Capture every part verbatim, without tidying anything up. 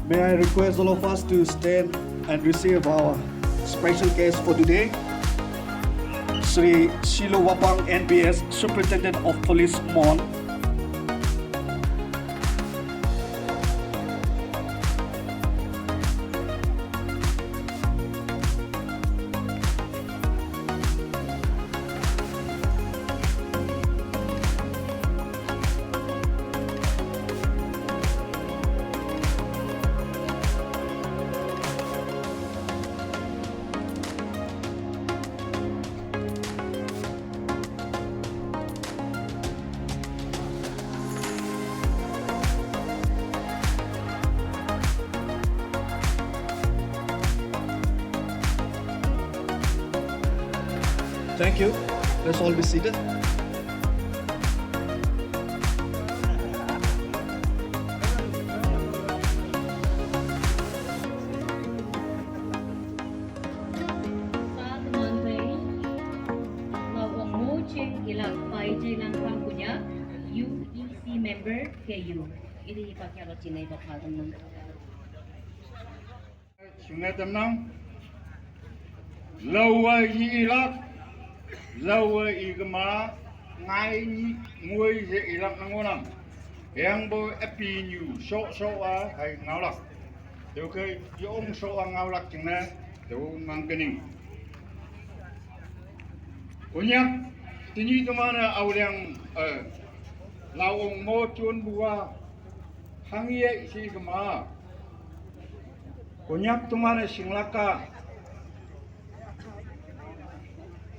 May I request all of us to stand and receive our special guest for today, Sri Shilo Wapang, N P S, Superintendent of Police, Mon. Thank you. Let's all be seated. Sa teman pei, lau ong mo ching ilak pai jai nang kang punya, U E C member K U. Ini ipak ya kacina ipak hal teman. Sungai Temnang, lau wa hi ilak, lau wa i kema, ngai ni ngui hi ilak nang onang. Yang bo epi nyu, sok sok a, hai ngaulak. Teu ke, yong sok a ngaulak ching ne, teu mang kening. Konyak, tini teman a au liang, eh, lau ong mo chun bua, hang ye si kema. Konyak teman a singlaka.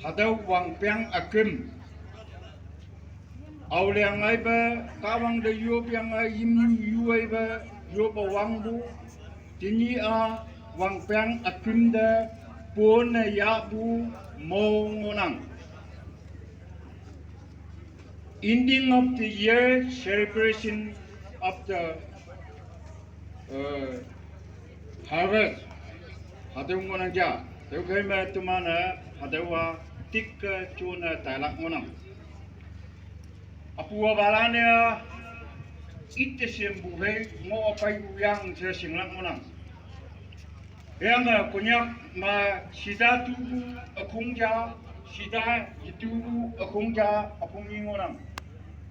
Hadau wang piang akim. Au liang ai ba, kawang de yo piang ai yim yu yu ai ba, yo ba wang bu. Tini a wang piang akim de, pon na ya bu, mo ngonang. Ending of the year celebration of the, uh, harvest. Hadau ngonang ja. Teu kai ma teman a, hadau wa tik, uh, chun a tailak ngonang. Apu wa balan ya, it the same bu hei, ngo apai u yang se singlak ngonang. Yang, eh, Konyak ma sida tu bu akung ja, sida itu bu akung ja, akung ni ngonang.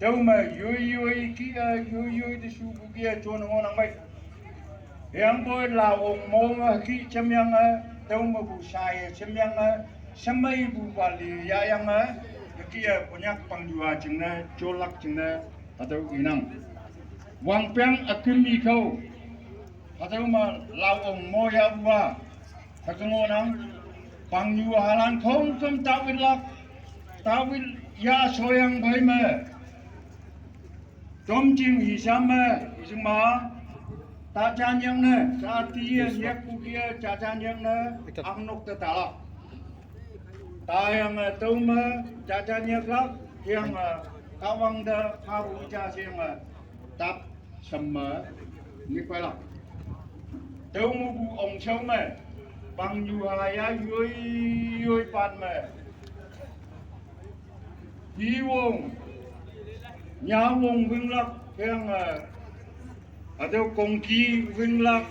Teu ma yoi yoi ki, eh, yoi yoi de su bu ki, eh, chon ngonang bai. Yang bo lau ong mo ma ki chem yang, eh, teu ma bu sai chem yang, eh, semai bu bali ya yang, eh, ki, eh, Konyak pang jua ching ne, cholak ching ne, atau inang. Wang piang akim i kau. Hadau ma lau ong mo ya bua. Hadau ngonang. Pang yu halan khong kem tawil lak. Tawil ya soyang bai me. Tom ching hi sam me. Ising ma. Ta chan yang ne. Sa ti ye yak ku ye cha chan yang ne. Ang nok ta ta lak. Ta yang, eh, tau me. Cha chan yak lak. Yang, eh, kawang da. Kawang cha siang, eh, tap. Sama ni pala. Teu mu bu ong chau me. Pang yu ha ya yoi yoi pan me. Hi wong. Nya wong wing lak keng, eh, atau kongki wing lak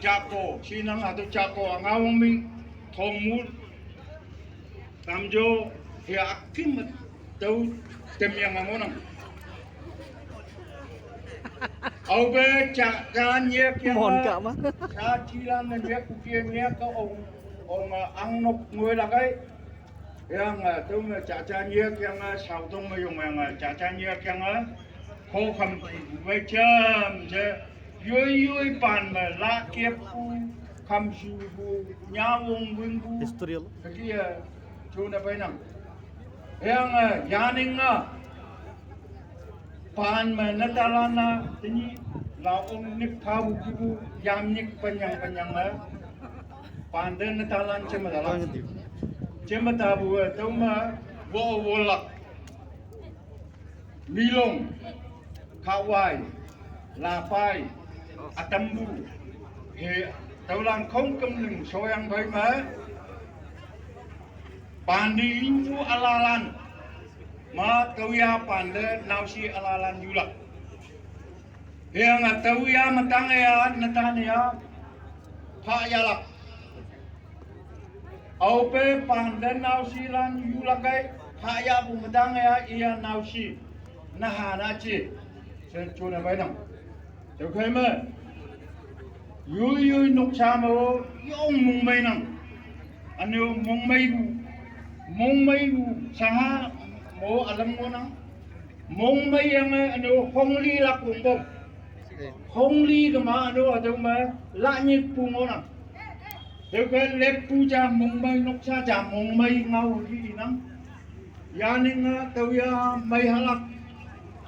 jako. Sinang atau jako anga wong ming. Thong mut. Tamjo, he akim tau tem yang ngonang. Au be cha kan ye kya Mon ka ma. Sa chi lan ne ye ku kya ye ka ong, ong, ah, ang nok ngoi la kai. Yang, ah, tau me cha cha ye kya nga, ah, sau tong me yong yang, ah, cha cha ye kya nga, ah, ko kam ki bu me cham je, yoi yoi pan me la kya pu, kam su bu, nya wong wing bu. History lo. Kaki ya, chu na pai nang. Yang, ah, yaning nga. Pan me na talan na, tini, la ong nik pa bu ki bu, yam nik panyang panyang me. Pan de na talan chema talan. Chema ta bu, eh, tau me, wo wo lak. Milong, Kawai, Lapai, Atambu, he, taulan khong kem ling soyang bai ma, pandi inyu alalan, ma tauya pande nausi alalan yulak. Hüyange tüo ya metang ya, netan ya, pha yalak. Aope pangden naoshilan yulakai, pha yapu metang ya, iya naoshi, naha naji, shen juna bainang. Tüokhei me, yoi yoi noksa me-o, yong mongmeinang. Üne-o mongmeipu, mongmeipu, shanghao ülam ngohnang. Mongmeiyange üne-o hongli lak wongpong. Hongli kema üne-o hatüo me lanyikpu ngohnang. Tüoke leppu ja mongmei noksa ja mongmei ngao hüke inang. Yaninge tüoya mei hahlak,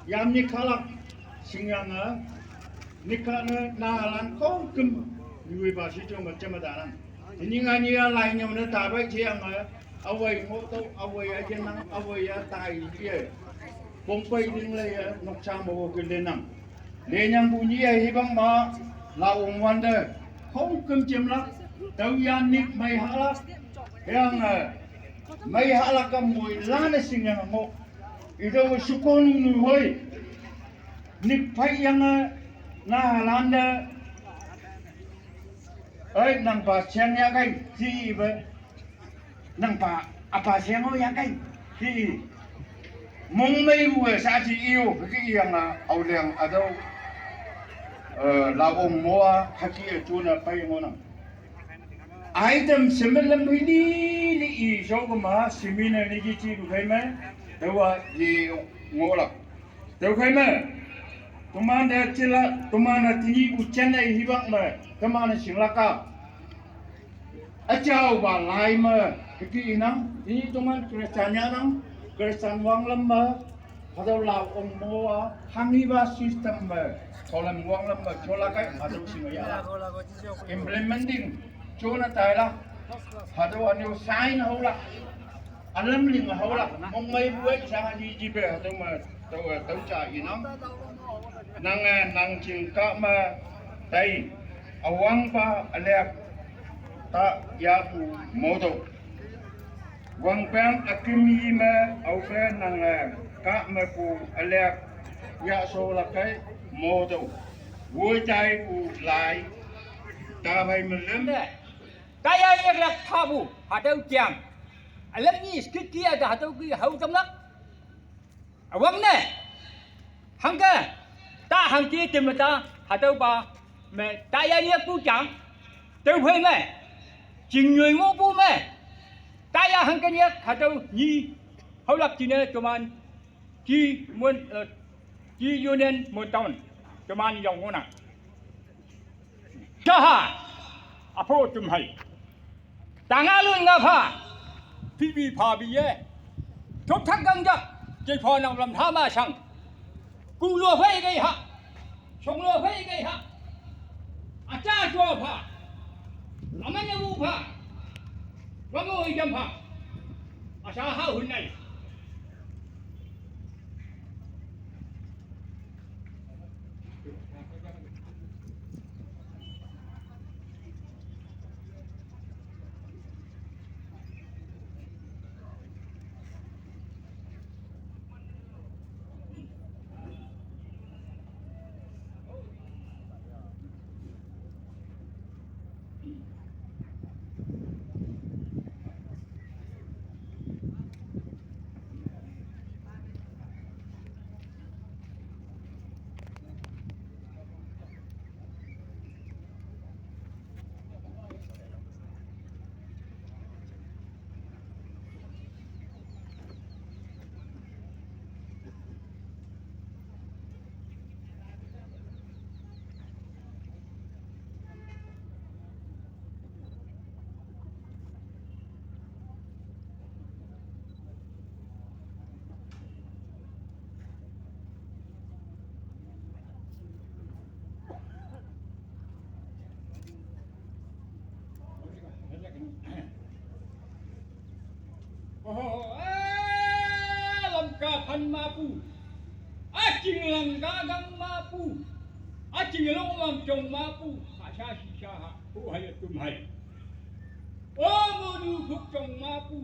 ya nyik hahlak, shingyange, nyik hahlak ne nahalan khongküm, nyuipa shijong me jeme tanang. Tenyih nganyi ya lainyüo ne tapai jeyange, awei ngohtüoh, awei ya yenang, awei ya tai ye. Pongpei ling leiye, noksa me-o ke lenang. Lenyangpu nyih-e hipak ma, la ongwante, khongküm jemlak, tüoya nyik mei hahlak, hüyange, mei hahlak-a moilan-e shingyange ngoh. Ite-o shekonu nu hoi, nyik pheiyange, nahalante, ei, nangpa sheng yahkei, jipe. Nangpa, apa sheng-o yahkei, ki. Mongmeipu-e shaji i-o, ki iyange, aoleng hatüo, eh, la ong mo-a, hüke-e jone pei ngohnang. Item shemelem hei li, li i shokema, seminar ni ji jipu phei me, tüowa ye ngohlak. Tüokhei me, tomante jila, tomante tenyihpu jenne hipak me, teman-e shinglak-a. Üjaopa lai me, hüke inang, tenyih toman Christian yahnang, Christian wanglam me, hatüo la ong mo-a, hanghipa system me, solam wanglam me, jolakkei, hatüo shinge yahlak. Implementing, jone tailak, hatüo üne-o sign haolak. Ülam ling haolak, mongmeipu-e sha ni jipe hatüo me, tüo, tüo ja inang. Nange, nang jing kah me, tai, üwangpa ülek, ta yahpu moto. Wangpeng üküm yi me, aope nange, kah mepu ülek, yahsho lakkei, moto. Woi jaipu lai, taphei me lüm. Taya yaklak phapu, hatüo jang. Ülam nyi skit kia ta hatüo ki hao tamlak. Üwangne, hangke, ta hangke teme ta, hatüopa, me, taya nyakpu jang, tüophei me, chingnyoi ngohpu me, taya hangke nyak, hatüo nyi, haolak jingne, toman, ji, mon, eh, ji union, mon town, toman yong ngohnang. Jaha, apo tum hai. Tanga lun nga pha, pipi pha bi ye. Chop thak gang jak, jei pha nang lam tha ma shang. Ku lo phei gai ha, shong lo phei gai ha. Acha jo pha, aman ya wu pha, wang o jam pha. Asha ha hun nai. Oho, eh, lam ka phan mapu. Aching lang ka gang mapu. Aching long lang jong mapu. Asha shisha ha. Hu hai atum hai. O monu phuk jong mapu.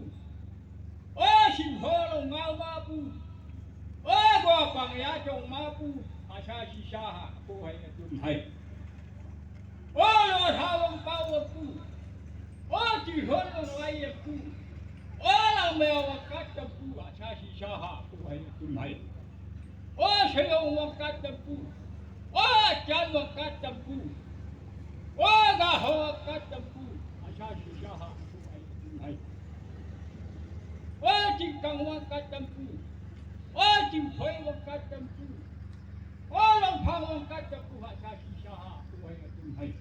O shin ho long ngao mapu. O gua pang ya jong mapu. Asha shisha ha, ko hai na tum hai. O lo tha wang pa wang pu. O ti hon wang lai yam pu. O lo me wang kat tam pu, asha shisha ha, ko hai na tum hai. O shayong wang kat tam pu. O chan wang kat tam pu. O ga ho wang kat tam pu, asha shisha ha, ko hai na tum hai. O jing kang wang kat tam pu. O jing phoi wang kat tam pu. O long phang wang kat tam pu, asha shisha ha, ko hai na tum hai.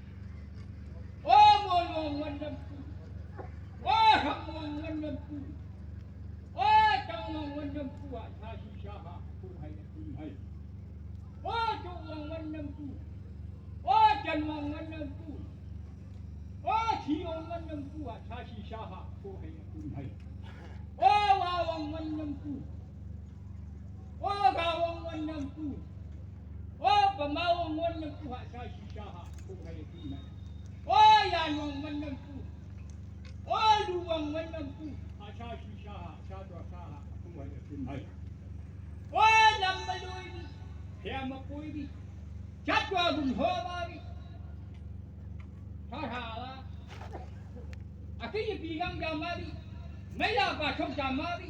O mo long wang nam pu. O hang wang wang nam pu. O tang wang wang nam pu, asha shisha ha, ko hai na tum hai. O tu wang wang nam pu. O jan wang wang nam pu. O thi wang wang nam pu, asha shisha ha, ko hai na tum hai. O wa wang wang nam pu. O ga wang wang nam pu. O pa ma wang wang nam pu, asha shisha ha, ko hai na tum hai. O yan wang wang nam pu. O lu wang wang nam pu, asha shisha ha, sha twa sha ha, ko hai na tum hai. O nam ma lui bi, phe ma pui bi, chat wa gun ho ba bi. Tha tha la. A ki yi pi gang ja ma bi. Mai la ba chok ja ma bi.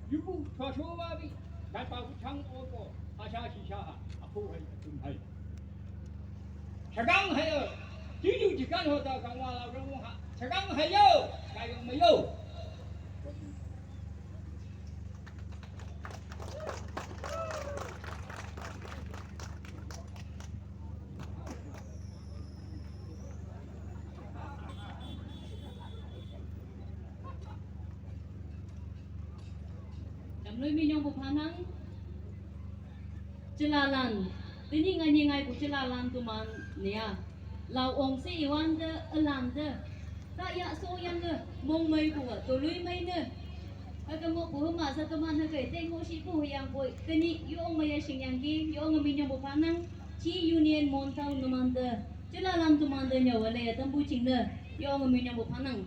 Yu bu tho sho ma bi. Dan pa u chang o ko. Asha shisha ha. A ko hai a tum hai. Chagang hai yo. Ti ju ji kan ho ta gang wa la rong ha. Chagang hai yo. Kai gang ma yo. Chamlui mi nyong bu phanang. Chilalan. Tini ngai ni ngai bu chilalan tu man nia. Lau ong si iwan de elan de. Ta ya so yan de mong mai bu wa tu lui mai ne. Aga mo bu ma sa tu man ha kai te mo shi bu yang bu. Tini yong mai ya shing yang ki yong mi nyong bu phanang. Chi Union Mon Town nu man de. Chilalan tu man de nya wa le ya tam bu ching de. Yong mi nyong bu phanang.